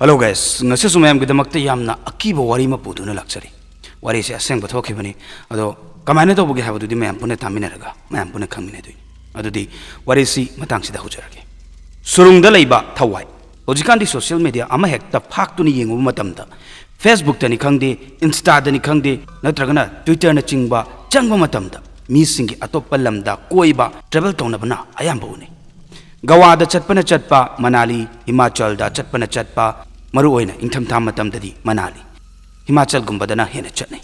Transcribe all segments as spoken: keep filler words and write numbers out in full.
Hello guys, ꯉꯁꯤꯁꯨ ꯃꯌꯥꯝꯒꯤꯗꯃꯛꯇ ꯌꯥꯝꯅ ꯑꯀꯤꯕ ꯋꯥꯔꯤ ꯑꯃ ꯄꯨꯗꯨꯅ ꯂꯥꯛꯆꯔꯤ꯫ ꯋꯥꯔꯤꯁꯦ ꯑꯁꯦꯡꯕ ꯊꯣꯛꯈꯤꯕꯅꯤ, ꯑꯗꯣ ꯀꯃꯥꯏꯅ ꯇꯧꯕꯒꯦ ꯍꯥꯏꯕꯗꯨꯗꯤ ꯃꯌꯥꯝ ꯄꯨꯟꯅ ꯇꯥꯃꯤꯟꯅꯔꯒ ꯃꯌꯥꯝ ꯄꯨꯟꯅ ꯈꯪꯃꯤꯟꯅꯗꯣꯏꯅꯤ꯫ ꯑꯗꯨꯗꯤ ꯋꯥꯔꯤꯁꯤ ꯃꯇꯥꯡꯁꯤꯗ ꯍꯧꯖꯔꯒꯦ꯫ ꯁꯨꯔꯨꯡꯗ ꯂꯩꯕ ꯊꯋꯥꯏ꯫ ꯍꯧꯖꯤꯛꯀꯥꯟꯗꯤ social media ꯑꯃ ꯍꯦꯛꯇ ꯐꯥꯛꯇꯨꯅ ꯌꯦꯡꯉꯨꯕ ꯃꯇꯝꯗ, Facebookꯇꯅꯤ ꯈꯪꯗꯦ, Instaꯗꯅꯤ ꯈꯪꯗꯦ, ꯅꯠꯇ꯭ꯔꯒꯅ Twitterꯅꯆꯤꯡꯕ ꯆꯪꯕ ꯃꯇꯝꯗ, ꯃꯤꯁꯤꯡꯒꯤ ꯑꯇꯣꯞꯄ ꯂꯝꯗ ꯀꯣꯏꯕ, travel ꯇꯧꯅꯕꯅ ꯑꯌꯥꯝꯕ ꯎꯅꯩ꯫ ꯒꯋꯥꯗ ꯆꯠꯄꯅ ꯆꯠꯄ, ꯃꯅꯥꯂꯤ, ꯍꯤꯃꯥꯆꯜꯗ ꯆꯠꯄꯅ ꯆꯠꯄ, ꯃꯔꯨꯑꯣꯏꯅ ꯏꯪꯊꯝꯊꯥ ꯃꯇꯝꯗꯗꯤ ꯃꯅꯥꯂꯤ, ꯍꯤꯃꯥꯆꯜꯒꯨꯝꯕꯗꯅ ꯍꯦꯟꯅ ꯆꯠꯅꯩ꯫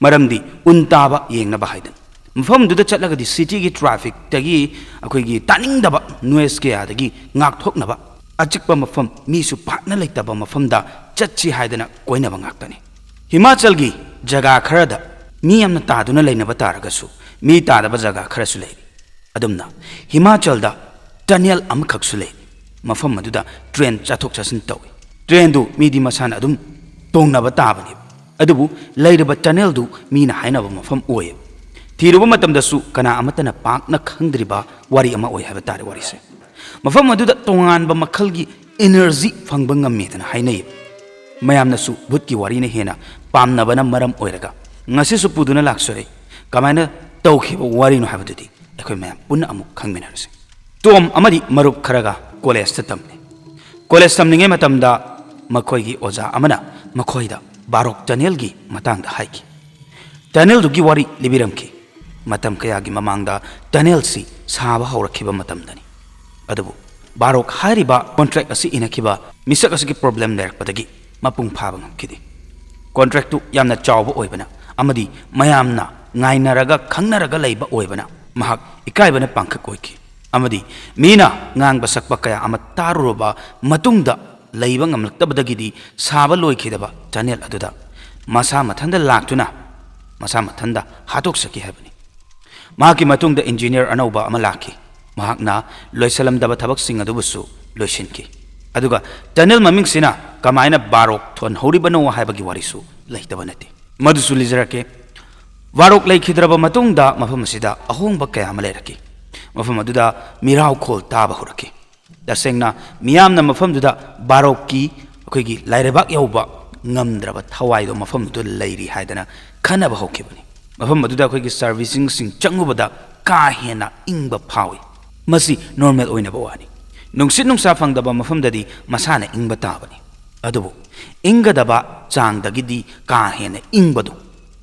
ꯃꯔꯝꯗꯤ ꯎꯟ ꯇꯥꯕ ꯌꯦꯡꯅꯕ ꯍꯥꯏꯗꯅ꯫ ꯃꯐꯝꯗꯨꯗ ꯆꯠꯂꯒꯗꯤ cityꯒꯤ trafficꯇꯒꯤ, ꯑꯩꯈꯣꯏꯒꯤ ꯇꯥꯅꯤꯡꯗꯕ noise ꯀꯌꯥꯗꯒꯤ ꯉꯥꯛꯊꯣꯛꯅꯕ, ꯑꯆꯤꯛꯄ ꯃꯐꯝ, ꯃꯤꯁꯨ ꯄꯥꯛꯅ ꯂꯩꯇꯕ ꯃꯐꯝꯗ ꯆꯠꯁꯤ ꯍꯥꯏꯗꯅ ꯀꯣꯏꯅꯕ ꯉꯥꯛꯇꯅꯤ꯫ ꯍꯤꯃꯥꯆꯜꯒꯤ ꯖꯒꯥ ꯈꯔꯗ ꯃꯤ ꯌꯥꯝꯅ ꯇꯥꯗꯨꯅ ꯂꯩꯅꯕ ꯇꯥꯔꯒꯁꯨ, ꯃꯤ ꯇꯥꯗꯕ ꯖꯒꯥ ꯈꯔꯁꯨ ꯂꯩꯔꯤ꯫ ꯑꯗꯨꯝꯅ ꯍꯤꯃꯥꯆꯜꯗ tunnel ꯑꯃꯈꯛꯁꯨ ꯂꯩ꯫ ꯃꯐꯝ ꯑꯗꯨꯗ train ꯆꯠꯊꯣꯛ ꯆꯠꯁꯤꯟ ꯇꯧꯏ꯫ Trainꯗꯨ ꯃꯤꯗꯤ ꯃꯁꯥꯅ ꯑꯗꯨꯝ ꯇꯣꯡꯅꯕ ꯇꯥꯕꯅꯦꯕ꯫ ꯑꯗꯨꯕꯨ ꯂꯩꯔꯤꯕ tunnelꯗꯨ ꯃꯤꯅ ꯍꯥꯏꯅꯕ ꯃꯐꯝ ꯑꯣꯏꯌꯦꯕ꯫ ꯊꯤꯔꯨꯕ ꯃꯇꯝꯗꯁꯨ ꯀꯅꯥ ꯑꯃꯠꯇꯅ ꯄꯥꯛꯅ ꯈꯪꯗ꯭ꯔꯤꯕ ꯋꯥꯔꯤ ꯑꯃ ꯑꯣꯏ ꯍꯥꯏꯕ ꯇꯥꯔꯦ ꯋꯥꯔꯤꯁꯦ꯫ ꯃꯐꯝ ꯑꯗꯨꯗ ꯇꯣꯉꯥꯟꯕ ꯃꯈꯜꯒꯤ energy ꯐꯪꯕ ꯉꯝꯃꯦꯗꯅ ꯍꯥꯏꯅꯩꯌꯦꯕ꯫ ꯃꯌꯥꯝꯅꯁꯨ ꯚꯨꯠꯀꯤ ꯋꯥꯔꯤꯅ ꯍꯦꯟꯅ ꯄꯥꯝꯅꯕꯅ ꯃꯔꯝ ꯑꯣꯏꯔꯒ, ꯉꯁꯤꯁꯨ ꯄꯨꯗꯨꯅ ꯂꯥꯛꯆꯔꯤ꯫ ꯀꯃꯥꯏꯅ ꯇꯧꯈꯤꯕ ꯋꯥꯔꯤꯅꯣ ꯍꯥꯏꯕꯗꯨꯗꯤ ꯑꯩꯈꯣꯏ ꯃꯌꯥꯝ ꯄꯨꯟꯅ ꯑꯃꯨꯛ ꯈꯪꯃꯤꯟꯅꯔꯁꯤ꯫ ꯇꯣꯝ ꯑꯃꯗꯤ ꯃꯔꯨꯞ ꯈꯔꯒ collegeꯇ ꯇꯝꯂꯤ꯫ College ꯇꯝꯂꯤꯉꯩ ꯃꯇꯝꯗ ꯃꯈꯣꯏꯒꯤ ꯑꯣꯖꯥ ꯑꯃꯅ ꯃꯈꯣꯏꯗ ꯕꯥꯔꯣꯛ tunnelꯒꯤ ꯃꯇꯥꯡꯗ ꯍꯥꯏꯈꯤ꯫ Tunnelꯗꯨꯒꯤ ꯋꯥꯔꯤ ꯂꯤꯕꯤꯔꯝꯈꯤ꯫ ꯃꯇꯝ ꯀꯌꯥꯒꯤ ꯃꯃꯥꯡꯗ tunnelꯁꯤ ꯁꯥꯕ ꯍꯧꯔꯛꯈꯤꯕ ꯃꯇꯝꯗꯅꯤ꯫ ꯑꯗꯨꯕꯨ ꯕꯥꯔꯣꯛ ꯍꯥꯏꯔꯤꯕ contract ꯑꯁꯤ ꯏꯅꯈꯤꯕ ꯃꯤꯁꯛ ꯑꯁꯤꯒꯤ problem ꯂꯩꯔꯛꯄꯗꯒꯤ ꯃꯄꯨꯡ ꯐꯥꯕ ꯉꯝꯈꯤꯗꯦ꯫ Contractꯇꯨ ꯌꯥꯝꯅ ꯆꯥꯎꯕ ꯑꯣꯏꯕꯅ ꯑꯃꯗꯤ ꯃꯌꯥꯝꯅ ꯉꯥꯏꯅꯔꯒ ꯈꯪꯅꯔꯒ ꯂꯩꯕ ꯑꯣꯏꯕꯅ ꯃꯍꯥꯛ ꯏꯀꯥꯏꯕꯅ ꯄꯥꯡꯈꯛ ꯑꯣꯏꯈꯤ꯫ ꯑꯃꯗꯤ ꯃꯤꯅ ꯉꯥꯡꯕ ꯁꯛꯄ ꯀꯌꯥ ꯑꯃ ꯇꯥꯔꯨꯔꯕ ꯃꯇꯨꯡꯗ ꯂꯩꯕ ꯉꯝꯂꯛꯇꯕꯗꯒꯤꯗꯤ ꯁꯥꯕ ꯂꯣꯏꯈꯤꯗꯕ tunnel ꯑꯗꯨꯗ ꯃꯁꯥ ꯃꯊꯟꯇ ꯂꯥꯛꯇꯨꯅ ꯃꯁꯥ ꯃꯊꯟꯇ ꯍꯥꯠꯇꯣꯛꯆꯈꯤ ꯍꯥꯏꯕꯅꯤ꯫ ꯃꯍꯥꯛꯀꯤ ꯃꯇꯨꯡꯗ engineer ꯑꯅꯧꯕ ꯑꯃ ꯂꯥꯛꯈꯤ꯫ ꯃꯍꯥꯛꯅ ꯂꯣꯏꯁꯤꯜꯂꯝꯗꯕ ꯊꯕꯛꯁꯤꯡ ꯑꯗꯨꯕꯨꯁꯨ ꯂꯣꯏꯁꯤꯟꯈꯤ꯫ ꯑꯗꯨꯒ tunnel ꯃꯃꯤꯡꯁꯤꯅ ꯀꯃꯥꯏꯅ ꯕꯥꯔꯣꯛ ꯊꯣꯟꯍꯧꯔꯤꯕꯅꯣ ꯍꯥꯏꯕꯒꯤ ꯋꯥꯔꯤꯁꯨ ꯂꯩꯇꯕ ꯅꯠꯇꯦ꯫ ꯃꯗꯨꯁꯨ ꯂꯤꯖꯔꯛꯀꯦ꯫ ꯕꯥꯔꯣꯛ ꯂꯩꯈꯤꯗ꯭ꯔꯕ ꯃꯇꯨꯡꯗ ꯃꯐꯝ ꯑꯁꯤꯗ ꯑꯍꯣꯡꯕ ꯀꯌꯥ ꯑꯃ ꯂꯩꯔꯛꯈꯤ꯫ ꯃꯐꯝ ꯑꯗꯨꯗ ꯃꯤꯔꯥꯎꯈꯣꯜ ꯇꯥꯕ ꯍꯧꯔꯛꯈꯤ꯫ ꯇꯁꯦꯡꯅ ꯃꯤꯌꯥꯝꯅ ꯃꯐꯝꯗꯨꯗ ꯕꯥꯔꯣꯛꯀꯤ ꯑꯩꯈꯣꯏꯒꯤ ꯂꯥꯏꯔꯩꯕꯥꯛ ꯌꯧꯕ ꯉꯝꯗ꯭ꯔꯕ ꯊꯋꯥꯏꯗꯣ ꯃꯐꯝꯗꯨꯗ ꯂꯩꯔꯤ ꯍꯥꯏꯗꯅ ꯈꯟꯅꯕ ꯍꯧꯈꯤꯕꯅꯤ꯫ ꯃꯐꯝ ꯑꯗꯨꯗ ꯑꯩꯈꯣꯏꯒꯤ ꯁꯔꯚꯤꯁꯁꯤꯡꯁꯤꯡ ꯆꯪꯉꯨꯕꯗ ꯀꯥ ꯍꯦꯟꯅ ꯏꯪꯕ ꯐꯥꯎꯏ꯫ ꯃꯁꯤ ꯅꯣꯔꯃꯦꯜ ꯑꯣꯏꯅꯕ ꯋꯥꯅꯤ꯫ ꯅꯨꯡꯁꯤꯠ ꯅꯨꯡꯁꯥ ꯐꯪꯗꯕ ꯃꯐꯝꯗꯗꯤ ꯃꯁꯥꯅ ꯏꯪꯕ ꯇꯥꯕꯅꯤ꯫ ꯑꯗꯨꯕꯨ ꯏꯪꯒꯗꯕ ꯆꯥꯡꯗꯒꯤꯗꯤ ꯀꯥ ꯍꯦꯟꯅ ꯏꯪꯕꯗꯨ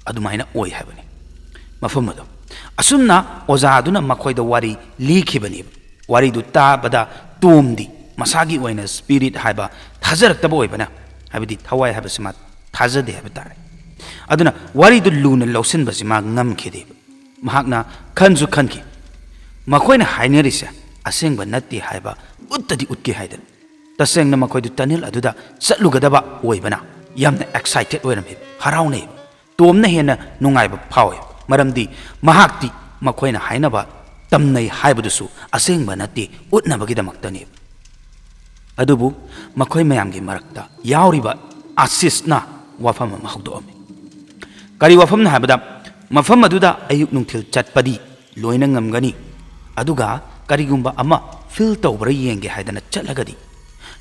ꯑꯗꯨꯃꯥꯏꯅ ꯑꯣꯏ ꯍꯥꯏꯕꯅꯤ ꯃꯐꯝ ꯑꯗꯨ꯫ ꯑꯁꯨꯝꯅ ꯑꯣꯖꯥ ꯑꯗꯨꯅ ꯃꯈꯣꯏꯗ ꯋꯥꯔꯤ ꯂꯤꯈꯤꯕꯅꯦꯕ꯫ ꯋꯥꯔꯤꯗꯨ ꯇꯥꯕꯗ ꯇꯣꯝꯗꯤ ꯃꯁꯥꯒꯤ ꯑꯣꯏꯅ ꯁ꯭ꯄꯤꯔꯤꯠ ꯍꯥꯏꯕ ꯊꯥꯖꯔꯛꯇꯕ ꯑꯣꯏꯕꯅ, ꯍꯥꯏꯕꯗꯤ ꯊꯋꯥꯏ ꯍꯥꯏꯕꯁꯤ ꯃꯥ ꯊꯥꯖꯗꯦ ꯍꯥꯏꯕ ꯇꯥꯔꯦ꯫ ꯑꯗꯨꯅ ꯋꯥꯔꯤꯗꯨ ꯂꯨꯅ ꯂꯧꯁꯤꯟꯕꯁꯤ ꯃꯥ ꯉꯝꯈꯤꯗꯦꯕ꯫ ꯃꯍꯥꯛꯅ ꯈꯟꯁꯨ ꯈꯟꯈꯤ, "ꯃꯈꯣꯏꯅ ꯍꯥꯏꯅꯔꯤꯁꯦ ꯑꯁꯦꯡꯕ ꯅꯠꯇꯦ ꯍꯥꯏꯕ ꯎꯠꯇꯗꯤ ꯎꯠꯀꯦ" ꯍꯥꯏꯗꯅ꯫ ꯇꯁꯦꯡꯅ ꯃꯈꯣꯏꯗꯨ ꯇꯅꯦꯜ ꯑꯗꯨꯗ ꯆꯠꯂꯨꯒꯗꯕ ꯑꯣꯏꯕꯅ ꯌꯥꯝꯅ ꯑꯦꯛꯁꯥꯏꯇꯦꯠ ꯑꯣꯏꯔꯝꯃꯤ, ꯍꯔꯥꯎꯅꯩ꯫ ꯇꯣꯝꯅ ꯍꯦꯟꯅ ꯅꯨꯡꯉꯥꯏꯕ ꯐꯥꯎꯏ, ꯃꯔꯝꯗꯤ ꯃꯍꯥꯛꯇꯤ ꯃꯈꯣꯏꯅ ꯍꯥꯏꯅꯕ ꯇꯝꯅꯩ ꯍꯥꯏꯕꯗꯨꯁꯨ ꯑꯁꯦꯡꯕ ꯅꯠꯇꯦ, ꯎꯠꯅꯕꯒꯤꯗꯃꯛꯇꯅꯤ꯫ ꯑꯗꯨꯕꯨ ꯃꯈꯣꯏ ꯃꯌꯥꯝꯒꯤ ꯃꯔꯛꯇ ꯌꯥꯎꯔꯤꯕ ꯑꯥꯁꯤꯁꯅ ꯋꯥꯐꯝ ꯑꯃ ꯍꯧꯗꯣꯛꯑꯝꯃꯤ꯫ ꯀꯔꯤ ꯋꯥꯐꯝꯅꯣ ꯍꯥꯏꯕꯗ, ꯃꯐꯝ ꯑꯗꯨꯗ ꯑꯌꯨꯛ ꯅꯨꯡꯊꯤꯜ ꯆꯠꯄꯗꯤ ꯂꯣꯏꯅ ꯉꯝꯒꯅꯤ, ꯑꯗꯨꯒ ꯀꯔꯤꯒꯨꯝꯕ ꯑꯃ ꯐꯤꯜ ꯇꯧꯕ꯭ꯔꯥ ꯌꯦꯡꯒꯦ ꯍꯥꯏꯗꯅ ꯆꯠꯂꯒꯗꯤ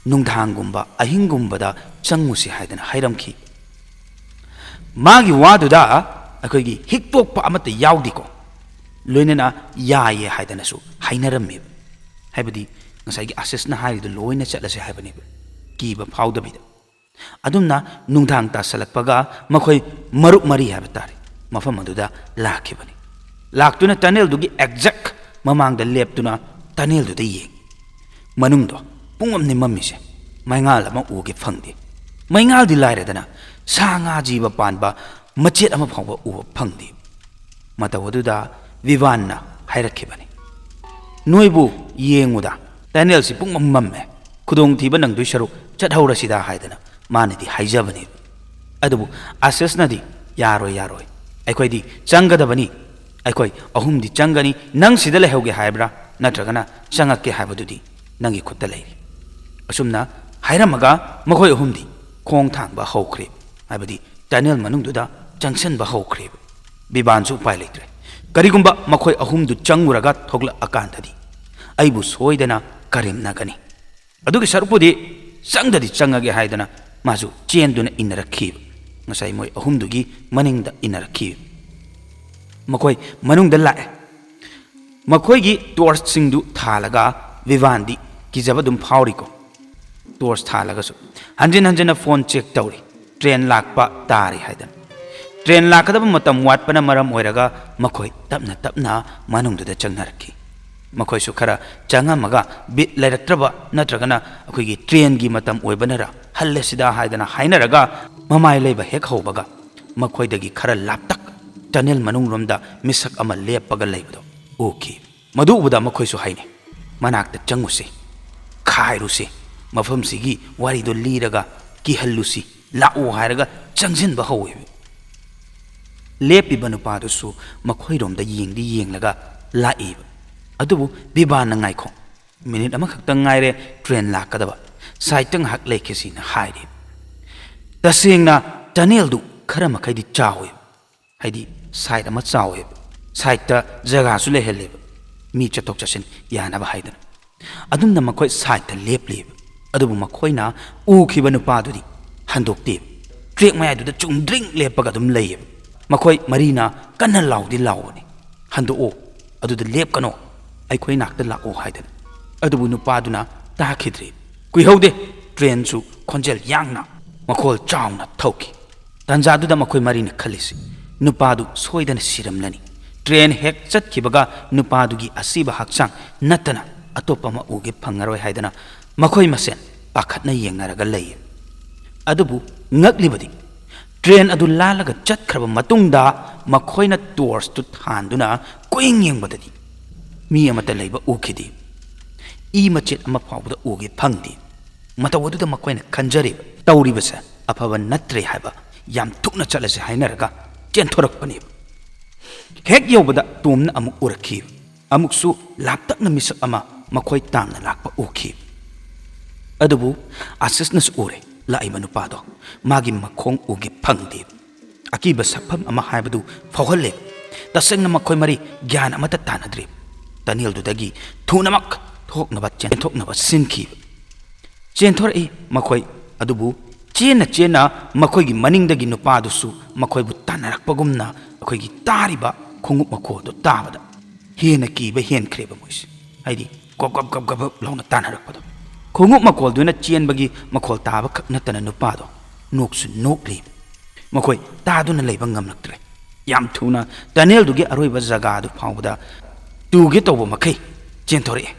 ꯅꯨꯡꯗꯥꯡꯒꯨꯝꯕ, ꯑꯍꯤꯡꯒꯨꯝꯕꯗ ꯆꯪꯉꯨꯁꯤ ꯍꯥꯏꯗꯅ ꯍꯥꯏꯔꯝꯈꯤ꯫ ꯃꯥꯒꯤ ꯋꯥꯗꯨꯗ ꯑꯩꯈꯣꯏꯒꯤ ꯍꯤꯛꯇꯣꯛꯄ ꯑꯃꯠꯇ ꯌꯥꯎꯗꯦꯀꯣ, ꯂꯣꯏꯅꯅ ꯌꯥꯏꯌꯦ ꯍꯥꯏꯗꯅꯁꯨ ꯍꯥꯏꯅꯔꯝꯃꯦꯕ꯫ ꯍꯥꯏꯕꯗꯤ ꯉꯁꯥꯏꯒꯤ ꯑꯥꯁꯤꯁꯅ ꯍꯥꯏꯔꯤꯗꯨ ꯂꯣꯏꯅ ꯆꯠꯂꯁꯦ ꯍꯥꯏꯕꯅꯦꯕ, ꯀꯤꯕ ꯐꯥꯎꯗꯕꯤꯗ꯫ ꯑꯗꯨꯝꯅ ꯅꯨꯡꯗꯥꯡ ꯇꯥꯁꯜꯂꯛꯄꯒ ꯃꯈꯣꯏ ꯃꯔꯨꯞ ꯃꯔꯤ ꯍꯥꯏꯕ ꯇꯥꯔꯦ, ꯃꯐꯝ ꯑꯗꯨꯗ ꯂꯥꯛꯈꯤꯕꯅꯤ꯫ ꯂꯥꯛꯇꯨꯅ ꯇꯅꯦꯜꯗꯨꯒꯤ ꯑꯦꯛꯖꯦꯛ ꯃꯃꯥꯡꯗ ꯂꯦꯞꯇꯨꯅ ꯇꯅꯦꯜꯗꯨꯗ ꯌꯦꯡꯉꯤ꯫ ꯃꯅꯨꯡꯗꯣ ꯄꯨꯡꯃꯝꯅꯤ ꯃꯝꯃꯤꯁꯦ, ꯃꯩꯉꯥꯜ ꯑꯃ ꯎꯒꯦ ꯐꯪꯗꯦ꯫ ꯃꯩꯉꯥꯜꯗꯤ ꯂꯥꯏꯔꯗꯅ ꯁꯥ ꯉꯥ ꯖꯤꯕ ꯄꯥꯟꯕ ꯃꯆꯦꯠ ꯑꯃ ꯐꯥꯎꯕ ꯎꯕ ꯐꯪꯗꯦ꯫ ꯃꯇꯧ ꯑꯗꯨꯗ ꯚꯤꯚꯥꯟꯅ ꯍꯥꯏꯔꯛꯈꯤꯕꯅꯤ, "ꯅꯣꯏꯕꯨ ꯌꯦꯡꯉꯨꯗ, ꯇꯅꯦꯜꯁꯤ ꯄꯨꯡꯃꯝ ꯃꯝꯃꯦ, ꯈꯨꯗꯣꯡꯊꯤꯕ ꯅꯪꯗꯣꯏ ꯁꯔꯨꯛ ꯆꯠꯍꯧꯔꯁꯤꯗ" ꯍꯥꯏꯗꯅ ꯃꯥꯅꯗꯤ ꯍꯥꯏꯖꯕꯅꯦꯕ꯫ ꯑꯗꯨꯕꯨ ꯑꯥꯁꯤꯁꯅꯗꯤ, "ꯌꯥꯔꯣꯏ, ꯌꯥꯔꯣꯏ, ꯑꯩꯈꯣꯏꯗꯤ ꯆꯪꯒꯗꯕꯅꯤ, ꯑꯩꯈꯣꯏ ꯑꯍꯨꯝꯗꯤ ꯆꯪꯒꯅꯤ, ꯅꯪ ꯁꯤꯗ ꯂꯩꯍꯧꯒꯦ ꯍꯥꯏꯕ꯭ꯔꯥ ꯅꯠꯇ꯭ꯔꯒꯅ ꯆꯪꯉꯛꯀꯦ ꯍꯥꯏꯕꯗꯨꯗꯤ ꯅꯪꯒꯤ ꯈꯨꯠꯇ ꯂꯩꯔꯦ"꯫ ꯑꯁꯨꯝꯅ ꯍꯥꯏꯔꯝꯃꯒ ꯃꯈꯣꯏ ꯑꯍꯨꯝꯗꯤ ꯈꯣꯡ ꯊꯥꯡꯕ ꯍꯧꯈ꯭ꯔꯦ, ꯍꯥꯏꯕꯗꯤ ꯇꯅꯦꯜ ꯃꯅꯨꯡꯗꯨꯗ ꯆꯪꯁꯤꯟꯕ ꯍꯧꯈ꯭ꯔꯦꯕ꯫ ꯕꯤꯕꯥꯟꯁꯨ ꯎꯄꯥꯏ ꯂꯩꯇ꯭ꯔꯦ꯫ ꯀꯔꯤꯒꯨꯝꯕ ꯃꯈꯣꯏ ꯑꯍꯨꯝꯗꯨ ꯆꯪꯉꯨꯔꯒ ꯊꯣꯛꯂꯛꯑꯀꯥꯟꯗꯗꯤ ꯑꯩꯕꯨ ꯁꯣꯏꯗꯅ ꯀꯔꯦꯝꯅꯒꯅꯤ꯫ ꯑꯗꯨꯒꯤ ꯁꯔꯨꯛꯄꯨꯗꯤ ꯆꯪꯗꯗꯤ ꯆꯪꯉꯒꯦ ꯍꯥꯏꯗꯅ ꯃꯥꯁꯨ ꯆꯦꯟꯗꯨꯅ ꯏꯟꯅꯔꯛꯈꯤꯕ꯫ ꯉꯁꯥꯏ ꯃꯣꯏ ꯑꯍꯨꯝꯗꯨꯒꯤ ꯃꯅꯤꯡꯗ ꯏꯟꯅꯔꯛꯈꯤꯕ꯫ ꯃꯈꯣꯏ ꯃꯅꯨꯡꯗ ꯂꯥꯛꯑꯦ꯫ ꯃꯈꯣꯏꯒꯤ ꯇꯣꯔꯆꯁꯤꯡꯗꯨ ꯊꯥꯜꯂꯒ, ꯚꯤꯚꯥꯟꯗꯤ ꯀꯤꯖꯕ ꯑꯗꯨꯝ ꯐꯥꯎꯔꯤꯀꯣ꯫ ꯇꯣꯔꯆ ꯊꯥꯜꯂꯒꯁꯨ ꯍꯟꯖꯤꯟ ꯍꯟꯖꯤꯟꯅ ꯐꯣꯟ ꯆꯦꯛ ꯇꯧꯔꯤ, ꯇ꯭ꯔꯦꯟ ꯂꯥꯛꯄ ꯇꯥꯔꯦ ꯍꯥꯏꯗꯅ꯫ ꯇ꯭ꯔꯦꯟ ꯂꯥꯛꯀꯗꯕ ꯃꯇꯝ ꯋꯥꯠꯄꯅ ꯃꯔꯝ ꯑꯣꯏꯔꯒ ꯃꯈꯣꯏ ꯇꯞꯅ ꯇꯞꯅ ꯃꯅꯨꯡꯗꯨꯗ ꯆꯪꯅꯔꯛꯈꯤ꯫ ꯃꯈꯣꯏꯁꯨ ꯈꯔ ꯆꯪꯉꯝꯃꯒ ꯕꯤꯠ ꯂꯩꯔꯛꯇ꯭ꯔꯕ ꯅꯠꯇ꯭ꯔꯒꯅ ꯑꯩꯈꯣꯏꯒꯤ ꯇ꯭ꯔꯦꯟꯒꯤ ꯃꯇꯝ ꯑꯣꯏꯕꯅꯔ ꯍꯜꯂꯦ ꯁꯤꯗ ꯍꯥꯏꯗꯅ ꯍꯥꯏꯅꯔꯒ ꯃꯃꯥꯏ ꯂꯩꯕ ꯍꯦꯛ ꯍꯧꯕꯒ ꯃꯈꯣꯏꯗꯒꯤ ꯈꯔ ꯂꯥꯞꯇꯛ ꯇꯅꯦꯜ ꯃꯅꯨꯡꯂꯣꯝꯗ ꯃꯤꯁꯛ ꯑꯃ ꯂꯦꯞꯄꯒ ꯂꯩꯕꯗꯣ ꯎꯈꯤ꯫ ꯃꯗꯨ ꯎꯕꯗ ꯃꯈꯣꯏꯁꯨ ꯍꯥꯏꯅꯩ, "ꯃꯅꯥꯛꯇ ꯆꯪꯉꯨꯁꯤ, ꯈꯥꯏꯔꯨꯁꯤ, ꯃꯐꯝꯁꯤꯒꯤ ꯋꯥꯔꯤꯗꯣ ꯂꯤꯔꯒ ꯀꯤꯍꯜꯂꯨꯁꯤ, ꯂꯥꯛꯑꯣ" ꯍꯥꯏꯔꯒ ꯆꯪꯁꯤꯟꯕ ꯍꯧꯋꯦꯕ꯫ ꯂꯦꯞꯄꯤꯕ ꯅꯨꯄꯥꯗꯨꯁꯨ ꯃꯈꯣꯏꯔꯣꯝꯗ ꯌꯦꯡꯗꯤ ꯌꯦꯡꯂꯒ ꯂꯥꯛꯏꯕ꯫ ꯑꯗꯨꯕꯨ ꯕꯤꯕꯥꯟꯅ, "ꯉꯥꯏꯈꯣ, ꯃꯤꯅꯤꯠ ꯑꯃꯈꯛꯇꯪ ꯉꯥꯏꯔꯦ ꯇ꯭ꯔꯦꯟ ꯂꯥꯛꯀꯗꯕ, ꯁꯥꯏꯠꯇ ꯉꯥꯏꯍꯥꯛ ꯂꯩꯈꯤꯁꯤꯅ" ꯍꯥꯏꯔꯤ꯫ ꯇꯁꯦꯡꯅ ꯇꯅꯦꯜꯗꯨ ꯈꯔ ꯃꯈꯩꯗꯤ ꯆꯥꯎꯋꯤ, ꯍꯥꯏꯗꯤ ꯁꯥꯏꯠ ꯑꯃ ꯆꯥꯎꯋꯦꯕ, ꯁꯥꯏꯠꯇ ꯖꯒꯥꯁꯨ ꯂꯩꯍꯜꯂꯦꯕ ꯃꯤ ꯆꯠꯊꯣꯛ ꯆꯠꯁꯤꯟ ꯌꯥꯅꯕ ꯍꯥꯏꯗꯅ꯫ ꯑꯗꯨꯝꯅ ꯃꯈꯣꯏ ꯁꯥꯏꯠꯇ ꯂꯦꯞꯂꯤꯕ, ꯑꯗꯨꯕꯨ ꯃꯈꯣꯏꯅ ꯎꯈꯤꯕ ꯅꯨꯄꯥꯗꯨꯗꯤ ꯍꯟꯗꯣꯛꯇꯦꯕ꯫ ꯇ꯭ꯔꯦꯛ ꯃꯌꯥꯏꯗꯨꯗ ꯆꯨꯝꯗ꯭ꯔꯤꯡ ꯂꯦꯞꯄꯒ ꯑꯗꯨꯝ ꯂꯩꯌꯦꯕ꯫ ꯃꯈꯣꯏ ꯃꯔꯤꯅ ꯀꯟꯅ ꯂꯥꯎꯗꯤ ꯂꯥꯎꯕꯅꯤ, "ꯍꯟꯗꯣꯛꯑꯣ, ꯑꯗꯨꯗ ꯂꯦꯞꯀꯅꯣ, ꯑꯩꯈꯣꯏ ꯅꯥꯛꯇ ꯂꯥꯛꯑꯣ" ꯍꯥꯏꯗꯅ꯫ ꯑꯗꯨꯕꯨ ꯅꯨꯄꯥꯗꯨꯅ ꯇꯥꯈꯤꯗ꯭ꯔꯦ꯫ ꯀꯨꯏꯍꯧꯗꯦ, ꯇ꯭ꯔꯦꯟꯁꯨ ꯈꯣꯟꯖꯦꯜ ꯌꯥꯡꯅ, ꯃꯈꯣꯜ ꯆꯥꯎꯅ ꯊꯧꯈꯤ꯫ ꯇꯥꯟꯖꯥꯗꯨꯗ ꯃꯈꯣꯏ ꯃꯔꯤꯅ ꯈꯜꯂꯤꯁꯤ, ꯅꯨꯄꯥꯗꯨ ꯁꯣꯏꯗꯅ ꯁꯤꯔꯝꯂꯅꯤ꯫ ꯇ꯭ꯔꯦꯟ ꯍꯦꯛ ꯆꯠꯈꯤꯕꯒ ꯅꯨꯄꯥꯗꯨꯒꯤ ꯑꯁꯤꯕ ꯍꯛꯆꯥꯡ ꯅꯠꯇꯅ ꯑꯇꯣꯞꯄ ꯑꯃ ꯎꯒꯦ ꯐꯪꯉꯔꯣꯏ ꯍꯥꯏꯗꯅ ꯃꯈꯣꯏ ꯃꯁꯦꯟ ꯄꯥꯈꯠꯅ ꯌꯦꯡꯅꯔꯒ ꯂꯩꯌꯦ꯫ ꯑꯗꯨꯕꯨ ꯉꯛꯂꯤꯕꯗꯤ, ꯇ꯭ꯔꯦꯟ ꯑꯗꯨ ꯂꯥꯜꯂꯒ ꯆꯠꯈ꯭ꯔꯕ ꯃꯇꯨꯡꯗ ꯃꯈꯣꯏꯅ ꯇꯣꯔꯆꯇꯨ ꯊꯥꯟꯗꯨꯅ ꯀꯣꯏꯌꯦꯡ ꯌꯦꯡꯕꯗꯗꯤ ꯃꯤ ꯑꯃꯠꯇ ꯂꯩꯕ ꯎꯈꯤꯗꯦ꯫ ꯏ ꯃꯆꯦꯠ ꯑꯃ ꯐꯥꯎꯕꯗ ꯎꯒꯦ ꯐꯪꯗꯦ꯫ ꯃꯇꯧ ꯑꯗꯨꯗ ꯃꯈꯣꯏꯅ ꯈꯟꯖꯔꯤꯕ, "ꯇꯧꯔꯤꯕꯁꯦ ꯑꯐꯕ ꯅꯠꯇ꯭ꯔꯦ" ꯍꯥꯏꯕ ꯌꯥꯝ ꯊꯨꯅ ꯆꯠꯂꯁꯦ ꯍꯥꯏꯅꯔꯒ ꯆꯦꯟꯊꯣꯔꯛꯄꯅꯦꯕ꯫ ꯍꯦꯛ ꯌꯧꯕꯗ ꯇꯣꯝꯅ ꯑꯃꯨꯛ ꯎꯔꯛꯈꯤ꯫ ꯑꯃꯨꯛꯁꯨ ꯂꯥꯞꯇꯛꯅ ꯃꯤꯁꯛ ꯑꯃ ꯃꯈꯣꯏ ꯇꯥꯝꯅ ꯂꯥꯛꯄ ꯎꯈꯤ꯫ ꯑꯗꯨꯕꯨ ꯑꯥꯁꯤꯁꯅꯁꯨ ꯎꯔꯦ, ꯂꯥꯛꯏꯕ ꯅꯨꯄꯥꯗꯣ ꯃꯥꯒꯤ ꯃꯈꯣꯡ ꯎꯒꯦ ꯐꯪꯗꯦ꯫ ꯑꯀꯤꯕ ꯁꯛꯐꯝ ꯑꯃ ꯍꯥꯏꯕꯗꯨ ꯐꯥꯎꯍꯜꯂꯦ꯫ ꯇꯁꯦꯡꯅ ꯃꯈꯣꯏ ꯃꯔꯤ ꯒ꯭ꯌꯥꯟ ꯑꯃꯠꯇ ꯇꯥꯅꯗ꯭ꯔꯦ꯫ ꯇꯅꯦꯜꯗꯨꯗꯒꯤ ꯊꯨꯅꯃꯛ ꯊꯣꯛꯅꯕ ꯆꯦꯟꯊꯣꯛꯅꯕ ꯁꯤꯟꯈꯤ꯫ ꯆꯦꯟꯊꯣꯔꯛꯏ ꯃꯈꯣꯏ꯫ ꯑꯗꯨꯕꯨ ꯆꯦꯟꯅ ꯆꯦꯟꯅ ꯃꯈꯣꯏꯒꯤ ꯃꯅꯤꯡꯗꯒꯤ ꯅꯨꯄꯥꯗꯨꯁꯨ ꯃꯈꯣꯏꯕꯨ ꯇꯥꯟꯅꯔꯛꯄꯒꯨꯝꯅ ꯑꯩꯈꯣꯏꯒꯤ ꯇꯥꯔꯤꯕ ꯈꯣꯡꯎꯞ ꯃꯈꯣꯜꯗꯨ ꯇꯥꯕꯗ ꯍꯦꯟꯅ ꯀꯤꯕ ꯍꯦꯟꯈ꯭ꯔꯦꯕ ꯃꯣꯏꯁꯦ꯫ ꯍꯥꯏꯗꯤ ꯒꯞ ꯒꯞ ꯒꯞ ꯒꯞ ꯒꯞ ꯂꯥꯎꯅ ꯇꯥꯟꯅꯔꯛꯄꯗꯣ꯫ ꯈꯣꯡꯎꯞ ꯃꯈꯣꯜꯗꯨꯅ ꯆꯦꯟꯕꯒꯤ ꯃꯈꯣꯜ ꯇꯥꯕ ꯈꯛ ꯅꯠꯇꯅ ꯅꯨꯄꯥꯗꯣ ꯅꯣꯛꯁꯨ ꯅꯣꯛꯂꯤ꯫ ꯃꯈꯣꯏ ꯇꯥꯗꯨꯅ ꯂꯩꯕ ꯉꯝꯂꯛꯇ꯭ꯔꯦ꯫ ꯌꯥꯝ ꯊꯨꯅ ꯇꯅꯦꯜꯗꯨꯒꯤ ꯑꯔꯣꯏꯕ ꯖꯒꯥꯗꯨ ꯐꯥꯎꯕꯗ ꯇꯨꯒꯦ ꯇꯧꯕ ꯃꯈꯩ ꯆꯦꯟꯊꯣꯔꯛꯑꯦ꯫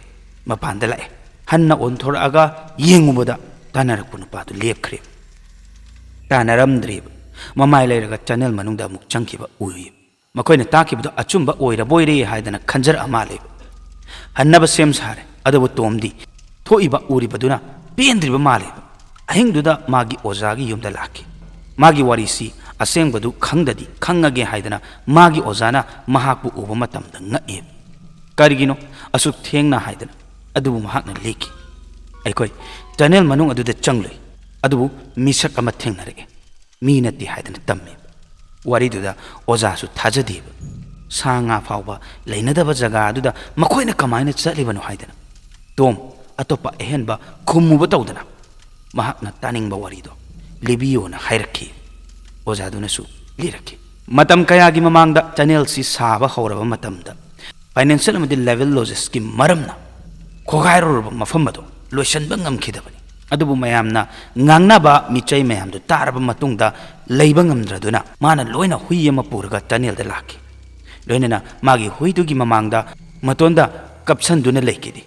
ꯃꯄꯥꯟꯗ ꯂꯥꯛꯑꯦ꯫ ꯍꯟꯅ ꯑꯣꯟꯊꯣꯔꯛꯑꯒ ꯌꯦꯡꯉꯨꯕꯗ ꯇꯥꯟꯅꯔꯛꯄ ꯅꯨꯄꯥꯗꯨ ꯂꯦꯞꯈ꯭ꯔꯦ꯫ ꯇꯥꯟꯅꯔꯝꯗ꯭ꯔꯦꯕ꯫ ꯃꯃꯥꯏ ꯂꯩꯔꯒ ꯇꯅꯦꯜ ꯃꯅꯨꯡꯗ ꯑꯃꯨꯛ ꯆꯪꯈꯤꯕ ꯎꯏ꯫ ꯃꯈꯣꯏꯅ ꯇꯥꯈꯤꯕꯗꯣ ꯑꯆꯨꯝꯕ ꯑꯣꯏꯔꯕꯣꯏꯔꯦ ꯍꯥꯏꯗꯅ ꯈꯟꯖꯔꯛꯑ ꯃꯥꯜꯂꯦꯕ꯫ ꯍꯟꯅꯕ ꯁꯦꯝ ꯁꯥꯔꯦ꯫ ꯑꯗꯨꯕꯨ ꯇꯣꯝꯗꯤ ꯊꯣꯛꯏꯕ ꯎꯔꯤꯕꯗꯨꯅ ꯄꯦꯟꯗ꯭ꯔꯤꯕ ꯃꯥꯜꯂꯦꯕ꯫ ꯑꯍꯤꯡꯗꯨꯗ ꯃꯥꯒꯤ ꯑꯣꯖꯥꯒꯤ ꯌꯨꯝꯗ ꯂꯥꯛꯈꯤ꯫ ꯃꯥꯒꯤ ꯋꯥꯔꯤꯁꯤ ꯑꯁꯦꯡꯕꯗꯨ ꯈꯪꯗꯗꯤ ꯈꯪꯉꯒꯦ ꯍꯥꯏꯗꯅ ꯃꯥꯒꯤ ꯑꯣꯖꯥꯅ ꯃꯍꯥꯛꯄꯨ ꯎꯕ ꯃꯇꯝꯗ ꯉꯛꯑꯦꯕ꯫ "ꯀꯔꯤꯒꯤꯅꯣ ꯑꯁꯨꯛ ꯊꯦꯡꯅ?" ꯍꯥꯏꯗꯅ꯫ ꯑꯗꯨꯕꯨ ꯃꯍꯥꯛꯅ ꯂꯦꯛꯈꯤ꯫ "ꯑꯩꯈꯣꯏ ꯇꯅꯦꯜ ꯃꯅꯨꯡ ꯑꯗꯨꯗ ꯆꯪꯂꯨꯏ꯫ ꯑꯗꯨꯕꯨ ꯃꯤꯁꯛ ꯑꯃ ꯊꯦꯡꯅꯔꯛꯑꯦ꯫ ꯃꯤ ꯅꯠꯇꯦ ꯍꯥꯏꯗꯅ ꯇꯝꯃꯦꯕ꯫" ꯋꯥꯔꯤꯗꯨꯗ ꯑꯣꯖꯥꯁꯨ ꯊꯥꯖꯗꯦꯕ꯫ ꯁꯥ ꯉꯥ ꯐꯥꯎꯕ ꯂꯩꯅꯗꯕ ꯖꯒꯥ ꯑꯗꯨꯗ ꯃꯈꯣꯏꯅ ꯀꯃꯥꯏꯅ ꯆꯠꯂꯤꯕꯅꯣ ꯍꯥꯏꯗꯅ꯫ ꯇꯣꯝ, ꯑꯇꯣꯞꯄ ꯑꯍꯦꯟꯕ ꯈꯨꯝꯃꯨꯕ ꯇꯧꯗꯅ ꯃꯍꯥꯛꯅ ꯇꯥꯅꯤꯡꯕ ꯋꯥꯔꯤꯗꯣ ꯂꯤꯕꯤꯌꯣꯅ ꯍꯥꯏꯔꯛꯈꯤ꯫ ꯑꯣꯖꯥꯗꯨꯅꯁꯨ ꯂꯤꯔꯛꯈꯤ꯫ ꯃꯇꯝ ꯀꯌꯥꯒꯤ ꯃꯃꯥꯡꯗ ꯇꯅꯦꯜꯁꯤ ꯁꯥꯕ ꯍꯧꯔꯕ ꯃꯇꯝꯗ ꯐꯥꯏꯅꯥꯟꯁꯤꯌꯦꯜ ꯑꯃꯗꯤ ꯂꯦꯚꯦꯜ ꯂꯣꯖꯤꯁꯀꯤ ꯃꯔꯝꯅ ꯈꯣꯒꯥꯏꯔꯨꯔꯕ ꯃꯐꯝ ꯑꯗꯨ ꯂꯣꯏꯁꯤꯟꯕ ꯉꯝꯈꯤꯗꯕꯅꯤ꯫ ꯑꯗꯨꯕꯨ ꯃꯌꯥꯝꯅ ꯉꯥꯡꯅꯕ ꯃꯤꯆꯩ ꯃꯌꯥꯝꯗꯨ ꯇꯥꯔꯕ ꯃꯇꯨꯡꯗ ꯂꯩꯕ ꯉꯝꯗ꯭ꯔꯗꯨꯅ ꯃꯥꯅ ꯂꯣꯏꯅ ꯍꯨꯏ ꯑꯃ ꯄꯨꯔꯒ ꯇꯅꯦꯜꯗ ꯂꯥꯛꯈꯤ꯫ ꯂꯣꯏꯅꯅ ꯃꯥꯒꯤ ꯍꯨꯏꯗꯨꯒꯤ ꯃꯃꯥꯡꯗ ꯃꯇꯣꯟꯗ ꯀꯞꯁꯟꯗꯨꯅ ꯂꯩꯈꯤꯗꯦ꯫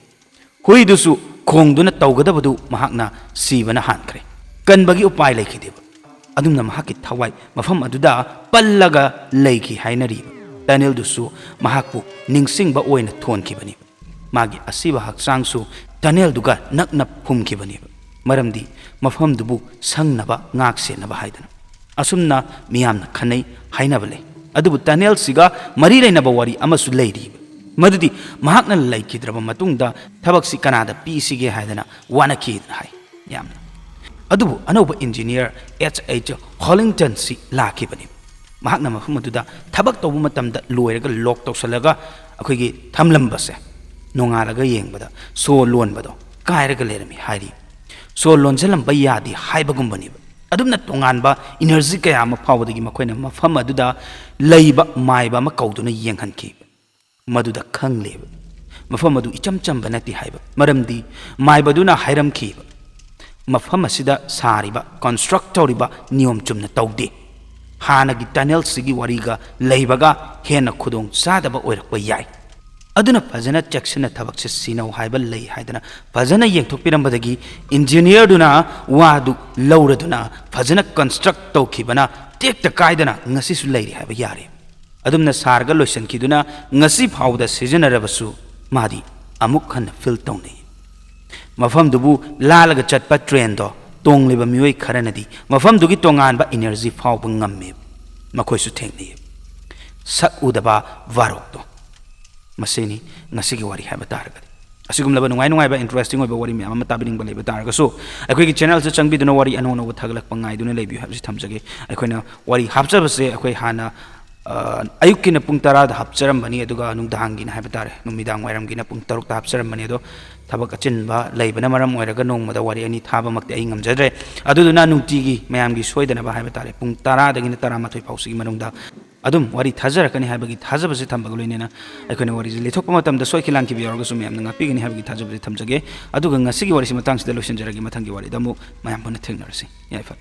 ꯍꯨꯏꯗꯨꯁꯨ ꯈꯣꯡꯗꯨꯅ ꯇꯧꯒꯗꯕꯗꯨ ꯃꯍꯥꯛꯅ ꯁꯤꯕꯅ ꯍꯥꯟꯈ꯭ꯔꯦ꯫ ꯀꯟꯕꯒꯤ ꯎꯄꯥꯏ ꯂꯩꯈꯤꯗꯦꯕ꯫ ꯑꯗꯨꯝꯅ ꯃꯍꯥꯛꯀꯤ ꯊꯋꯥꯏ ꯃꯐꯝ ꯑꯗꯨꯗ ꯄꯜꯂꯒ ꯂꯩꯈꯤ ꯍꯥꯏꯅꯔꯤꯕ ꯇꯅꯦꯜꯗꯨꯁꯨ ꯃꯍꯥꯛꯄꯨ ꯅꯤꯡꯁꯤꯡꯕ ꯑꯣꯏꯅ ꯊꯣꯟꯈꯤꯕꯅꯤ꯫ ꯃꯥꯒꯤ ꯑꯁꯤꯕ ꯍꯛꯆꯥꯡꯁꯨ ꯇꯅꯦꯜꯗꯨꯒ ꯅꯛꯅ ꯐꯨꯝꯈꯤꯕꯅꯦꯕ꯫ ꯃꯔꯝꯗꯤ ꯃꯐꯝꯗꯨꯕꯨ ꯁꯪꯅꯕ, ꯉꯥꯛ ꯁꯦꯟꯅꯕ ꯍꯥꯏꯗꯅ꯫ ꯑꯁꯨꯝꯅ ꯃꯤꯌꯥꯝꯅ ꯈꯟꯅꯩ, ꯍꯥꯏꯅꯕ ꯂꯩ꯫ ꯑꯗꯨꯕꯨ ꯇꯅꯦꯜꯁꯤꯒ ꯃꯔꯤ ꯂꯩꯅꯕ ꯋꯥꯔꯤ ꯑꯃꯁꯨ ꯂꯩꯔꯤꯕ꯫ ꯃꯗꯨꯗꯤ ꯃꯍꯥꯛꯅ ꯂꯩꯈꯤꯗ꯭ꯔꯕ ꯃꯇꯨꯡꯗ ꯊꯕꯛꯁꯤ ꯀꯅꯥꯗ ꯄꯤꯁꯤꯒꯦ ꯍꯥꯏꯗꯅ ꯋꯥꯅꯈꯤꯗꯅ ꯍꯥꯏ ꯌꯥꯝꯅ꯫ ꯑꯗꯨꯕꯨ ꯑꯅꯧꯕ ꯏꯟꯖꯤꯅꯤꯌꯔ ꯑꯦꯆ ꯑꯩꯆ ꯍꯣꯂꯤꯡꯇꯟꯁꯤ ꯂꯥꯛꯈꯤꯕꯅꯤ꯫ ꯃꯍꯥꯛꯅ ꯃꯐꯝ ꯑꯗꯨꯗ ꯊꯕꯛ ꯇꯧꯕ ꯃꯇꯝꯗ ꯂꯣꯏꯔꯒ ꯂꯣꯛ ꯇꯧꯁꯜꯂꯒ ꯑꯩꯈꯣꯏꯒꯤ ꯊꯝꯂꯝꯕꯁꯦ ꯅꯣꯡꯉꯥꯜꯂꯒ ꯌꯦꯡꯕꯗ ꯁꯣ ꯂꯣꯟꯕꯗꯣ ꯀꯥꯏꯔꯒ ꯂꯩꯔꯝꯃꯤ ꯍꯥꯏꯔꯤ꯫ ꯁꯣꯔ ꯂꯣꯟꯁꯤꯜꯂꯝꯕ ꯌꯥꯗꯦ ꯍꯥꯏꯕꯒꯨꯝꯕꯅꯦꯕ꯫ ꯑꯗꯨꯝꯅ ꯇꯣꯉꯥꯟꯕ ꯏꯅꯔꯖꯤ ꯀꯌꯥ ꯑꯃ ꯐꯥꯎꯕꯗꯒꯤ ꯃꯈꯣꯏꯅ ꯃꯐꯝ ꯑꯗꯨꯗ ꯂꯩꯕ ꯃꯥꯏꯕ ꯑꯃ ꯀꯧꯗꯨꯅ ꯌꯦꯡꯍꯟꯈꯤꯕ꯫ ꯃꯗꯨꯗ ꯈꯪꯂꯦꯕ, ꯃꯐꯝ ꯑꯗꯨ ꯏꯆꯝ ꯆꯝꯕ ꯅꯠꯇꯦ ꯍꯥꯏꯕ꯫ ꯃꯔꯝꯗꯤ ꯃꯥꯏꯕꯗꯨꯅ ꯍꯥꯏꯔꯝꯈꯤꯕ, "ꯃꯐꯝ ꯑꯁꯤꯗ ꯁꯥꯔꯤꯕ, construct ꯇꯧꯔꯤꯕ, ꯅꯤꯌꯣꯝ ꯆꯨꯝꯅ ꯇꯧꯗꯦ꯫ ꯍꯥꯟꯅꯒꯤ tunnel ꯁꯤꯒꯤ ꯋꯥꯔꯤꯒ ꯂꯩꯕꯒ ꯍꯦꯟꯅ ꯈꯨꯗꯣꯡ ꯆꯥꯗꯕ ꯑꯣꯏꯔꯛꯄ ꯌꯥꯏ꯫ ꯑꯗꯨꯅ ꯐꯖꯅ ꯆꯦꯛꯁꯤꯟꯅ ꯊꯕꯛꯁꯦ ꯁꯤꯟꯅꯧ ꯍꯥꯏꯕ ꯂꯩ" ꯍꯥꯏꯗꯅ ꯐꯖꯅ ꯌꯦꯡꯊꯣꯛꯄꯤꯔꯝꯕꯗꯒꯤ ꯏꯟꯖꯤꯅꯤꯌꯔꯗꯨꯅ ꯋꯥꯗꯨ ꯂꯧꯔꯗꯨꯅ ꯐꯖꯅ construct ꯇꯧꯈꯤꯕꯅ ꯇꯦꯛꯇ ꯀꯥꯏꯗꯅ ꯉꯁꯤꯁꯨ ꯂꯩꯔꯤ ꯍꯥꯏꯕ ꯌꯥꯔꯦ꯫ ꯑꯗꯨꯝꯅ ꯁꯥꯔꯒ ꯂꯣꯏꯁꯤꯟꯈꯤꯗꯨꯅ ꯉꯁꯤ ꯐꯥꯎꯕꯗ ꯁꯤꯖꯤꯟꯅꯔꯕꯁꯨ ꯃꯥꯗꯤ ꯑꯃꯨꯛ ꯍꯟꯅ fill ꯇꯧꯅꯩ꯫ ꯃꯐꯝꯗꯨꯕꯨ ꯂꯥꯜꯂꯒ ꯆꯠꯄ train ꯗꯣ ꯇꯣꯡꯂꯤꯕ ꯃꯤꯑꯣꯏ ꯈꯔꯅꯗꯤ ꯃꯐꯝꯗꯨꯒꯤ ꯇꯣꯉꯥꯟꯕ energy ꯐꯥꯎꯕ ꯉꯝꯃꯦ꯫ ꯃꯈꯣꯏꯁꯨ ꯊꯦꯡꯅꯩ꯫ ꯁꯛ ꯎꯗꯕ ꯋꯥꯔꯣꯛꯇꯣ꯫ ꯃꯁꯤꯅꯤ ꯉꯁꯤꯒꯤ ꯋꯥꯔꯤ ꯍꯥꯏꯕ ꯇꯥꯔꯒꯗꯤ꯫ ꯑꯁꯤꯒꯨꯝꯂꯕ ꯅꯨꯡꯉꯥꯏ ꯅꯨꯡꯉꯥꯏꯕ interesting ꯑꯣꯏꯕ ꯋꯥꯔꯤ ꯃꯌꯥꯝ ꯑꯃ ꯇꯥꯕꯤꯅꯤꯡꯕ ꯂꯩꯕ ꯇꯥꯔꯒꯁꯨ ꯑꯩꯈꯣꯏꯒꯤ channel ꯁꯦ ꯆꯪꯕꯤꯗꯨꯅ ꯋꯥꯔꯤ ꯑꯅꯧ ꯑꯅꯧꯕ ꯊꯥꯒꯠꯂꯛꯄ ꯉꯥꯏꯗꯨꯅ ꯂꯩꯕꯤꯌꯨ ꯍꯥꯏꯕꯁꯤ ꯊꯝꯖꯒꯦ꯫ ꯑꯩꯈꯣꯏꯅ ꯋꯥꯔꯤ ꯍꯥꯞꯆꯕꯁꯦ ꯑꯩꯈꯣꯏ ꯍꯥꯟꯅ, ꯑ, ꯑꯌꯨꯛꯀꯤꯅ ꯄꯨꯡ ꯇꯔꯥꯗ ꯍꯥꯞꯆꯔꯝꯕꯅꯤ, ꯑꯗꯨꯒ ꯅꯨꯡꯗꯥꯡꯒꯤꯅ ꯍꯥꯏꯕ ꯇꯥꯔꯦ, ꯅꯨꯃꯤꯗꯥꯡ ꯋꯥꯏꯔꯝꯒꯤꯅ ꯄꯨꯡ ꯇꯔꯨꯛꯇ ꯍꯥꯞꯆꯔꯝꯕꯅꯤ꯫ ꯑꯗꯣ ꯊꯕꯛ ꯑꯆꯤꯟꯕ ꯂꯩꯕꯅ ꯃꯔꯝ ꯑꯣꯏꯔꯒ ꯅꯣꯡꯃꯗ ꯋꯥꯔꯤ ꯑꯅꯤ ꯊꯥꯕꯃꯛꯇꯤ ꯑꯩ ꯉꯝꯖꯗ꯭ꯔꯦ꯫ ꯑꯗꯨꯗꯨꯅ ꯅꯨꯡꯇꯤꯒꯤ ꯃꯌꯥꯝꯒꯤ ꯁꯣꯏꯗꯅꯕ ꯍꯥꯏꯕ ꯇꯥꯔꯦ, ꯄꯨꯡ ꯇꯔꯥꯗꯒꯤꯅ ꯇꯔꯥꯃꯥꯊꯣꯏ ꯐꯥꯎꯁꯤꯒꯤ ꯃꯅꯨꯡꯗ ꯑꯗꯨꯝ ꯋꯥꯔꯤ ꯊꯥꯖꯔꯛꯀꯅꯤ ꯍꯥꯏꯕꯒꯤ ꯊꯥꯖꯕꯁꯤ ꯊꯝꯕꯒ ꯂꯣꯏꯅꯅ ꯑꯩꯈꯣꯏꯅ ꯋꯥꯔꯤꯁꯤ ꯂꯤꯊꯣꯛꯄ ꯃꯇꯝꯗ ꯁꯣꯏꯈꯤ ꯂꯥꯟꯈꯤꯕ ꯌꯥꯎꯔꯒꯁꯨ ꯃꯌꯥꯝꯅ ꯉꯥꯛꯄꯤꯒꯅꯤ ꯍꯥꯏꯕꯒꯤ ꯊꯥꯖꯕꯁꯤ ꯊꯝꯖꯒꯦ꯫ ꯑꯗꯨꯒ ꯉꯁꯤꯒꯤ ꯋꯥꯔꯤꯁꯤ ꯃꯇꯥꯡꯁꯤꯗ ꯂꯣꯏꯁꯤꯟꯖꯔꯒꯦ꯫ ꯃꯊꯪꯒꯤ ꯋꯥꯔꯤꯗ ꯑꯃꯨꯛ ꯃꯌꯥꯝ ꯄꯨꯟꯅ ꯊꯦꯡꯅꯔꯁꯤ꯫ ꯌꯥꯏꯐꯔꯦ꯫